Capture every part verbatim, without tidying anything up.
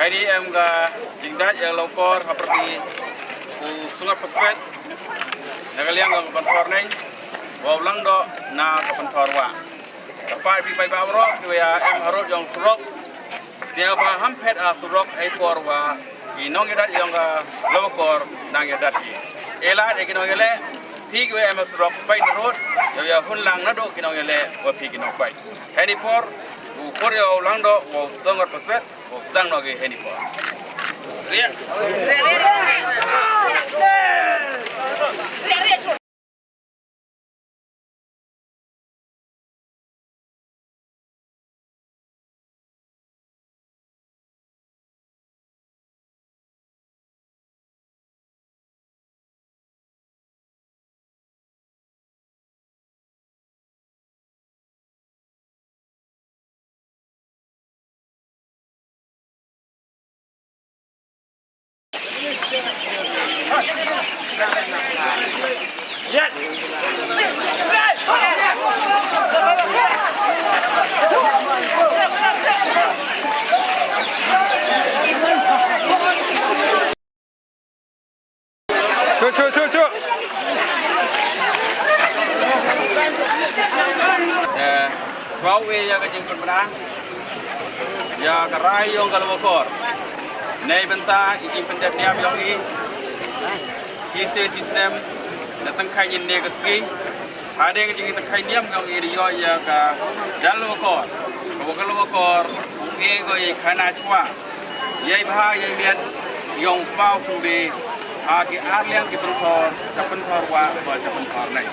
Ïa em ka jingdait ïa la u kor ha pyrdi u Sungap Paswet na ka liang ka pynthor neng, wa u Langdoh na ka pynthor wah. Ka pat phi paidbah baroh kiwa ïa em harud yong surok, sngewbha ham phet ha surok hei por wa ki nongïadat yong ka la u kor nang ïadat ki. E lad ïa ki nongïaleh, phi kiwa em ha surok peit na rud, ïa ïa hun lang naduh ki nongïaleh wa phi ki nongpeit. Heini por u khur ïa u Langdoh wa u Sungap Paswet, u sdang noh ki heini por. Shu, shu, shu, shu. Eh, khublei ïa ka jingpynbna ïa ka rai yong ka la u kor. Neibynta i jingpyndep niam yong i, shisien shisnem, na tang khain ne ka sngi. Hadien ka jingtang khain niam yong i, ïoh ïa ka dal la u kor. Ka wa ka la u kor, ong e ko i khana chwa. Ïai bha ïai miat yong paw sumbe ha ki arliang ki pynthor, cha pynthor wah wa cha pynthor neng.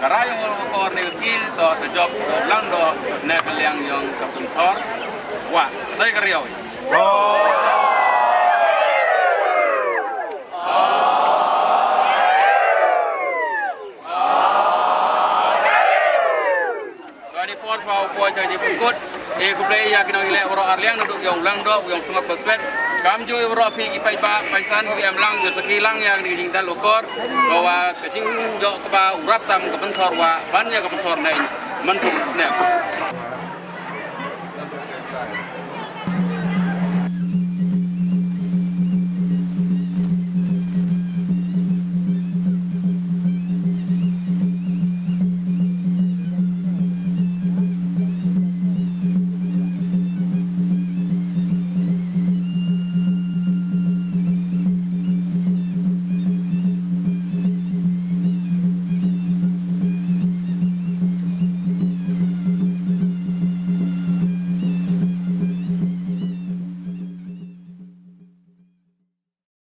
Ka rai yong u kor ne ka sngi to ta jop u Langdoh na ka liang yong ka pynthor wah. Dei ka riaw. Kani por shuwa u poi cha jingpynkut. E khublei ïa ki nongïaleh waroh arliang naduh yong u Langdoh, yong Sungap Paswet. Kamjooh ïa waroh phi ki paidbah paisan ki em lang, ïa saki lang ïa kani ka jingdal u kor. Ka wa ka jingïoh kaba u rap tam ka pynthor wah ban ïa ka pynthor neng. Mynta snem.